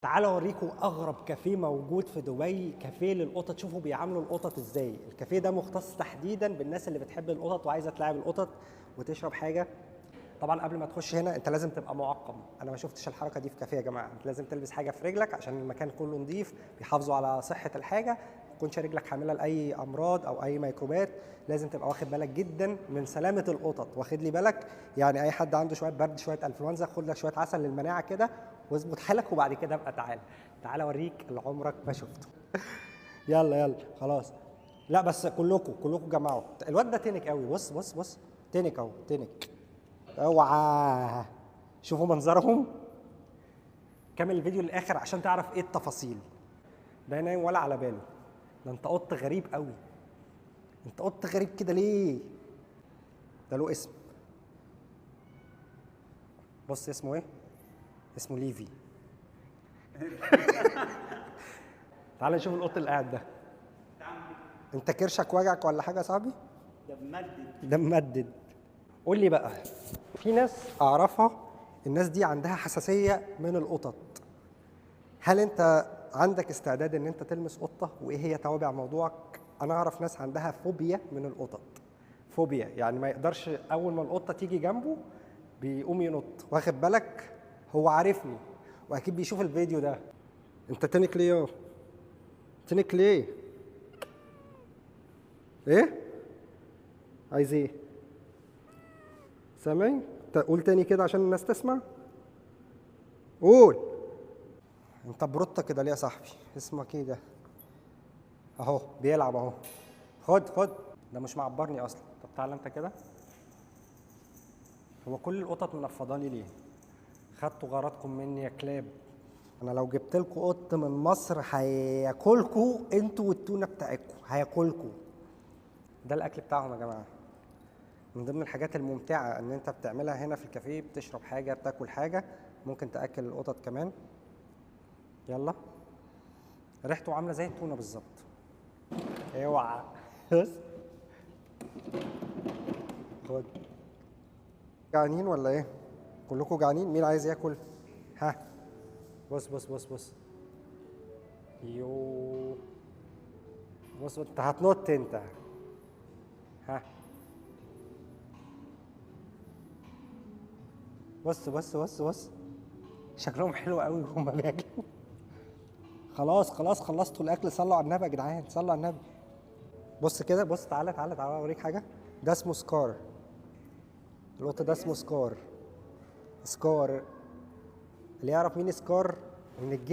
تعالوا اوريكم اغرب كافيه موجود في دبي، كافيه للقطط. شوفوا بيعاملوا القطط ازاي. الكافيه ده مختص تحديدا بالناس اللي بتحب القطط وعايزه تلاعب القطط وتشرب حاجة. طبعا قبل ما تخش هنا انت لازم تبقى معقم. انا ما شفتش الحركة دي في كافيه يا جماعة. انت لازم تلبس حاجة في رجلك عشان المكان كله نظيف، بيحافظوا على صحة الحاجة، ما تكونش رجلك حامله لاي امراض او اي ميكروبات. لازم تبقى واخد بالك جدا من سلامه القطط، واخد لي بالك؟ يعني اي حد عنده شوية برد، شوية انفلونزا، خد لك شوية عسل للمناعه كده واظبط حالك، وبعد كده ابقى تعالى. تعالى اوريك اللي عمرك ما شفته. يلا يلا خلاص. لا بس كلكم جمعوا. الواد ده تنك قوي. بص بص بص، تنك اهو، تنك. اوعى شوفوا منظرهم. كمل الفيديو للاخر عشان تعرف ايه التفاصيل. ده نايم ولا على باله. ده انت قط غريب قوي. انت قط غريب كده ليه؟ ده له اسم. بص اسمه ايه؟ اسمه ليفي. تعال نشوف القط اللي قاعد ده. انت كرشك وجعك ولا حاجة يا صاحبي؟ ده ممدد. ده ممدد. قول لي بقى، في ناس اعرفها الناس دي عندها حساسية من القطط. هل انت عندك استعداد ان انت تلمس قطة؟ وايه هي توابع موضوعك؟ انا اعرف ناس عندها فوبيا من القطط. فوبيا يعني ما يقدرش، اول ما القطة تيجي جنبه بيقوم ينط. واخد بالك؟ هو عارفني واكيد بيشوف الفيديو ده. انت تنك ليه يا تنك ليه؟ ايه عايز ايه؟ سامعين؟ قول تاني كده عشان الناس تسمع. قول. انت بروتة كده ليه يا صاحبي؟ اسمك ايه ده؟ اهو بيلعب اهو. خد خد، ده مش معبرني اصلا. طب تعالى انت كده. هو كل القطط منفضاني ليه؟ خدتوا غرضكم مني يا كلاب. انا لو جبت لكم قط من مصر هياكلكوا انتوا والتونه بتاعتكم، هياكلكوا. ده الاكل بتاعهم يا جماعة. من ضمن الحاجات الممتعة ان انت بتعملها هنا في الكافيه، بتشرب حاجة، بتاكل حاجة، ممكن تاكل القطط كمان. يلا، ريحته عامله زي التونه بالظبط. اوعى بس. خد. جعانين ولا ايه؟ كلكم جعانين؟ مين عايز ياكل؟ ها بص بص بص بص. يو بص، انت هتنط انت. ها بص بص بص بص، شكلهم حلو قوي وهم بياكلوا. خلاص خلاص، خلصتوا الاكل. صلوا على النبي يا جدعان، صلوا على النبي. بص كده، بص، تعالى تعالى تعالى اوريك حاجة. ده اسمه سكار. القط ده اسمه سكار. سكار، اللي يعرف مين سكار من الجيل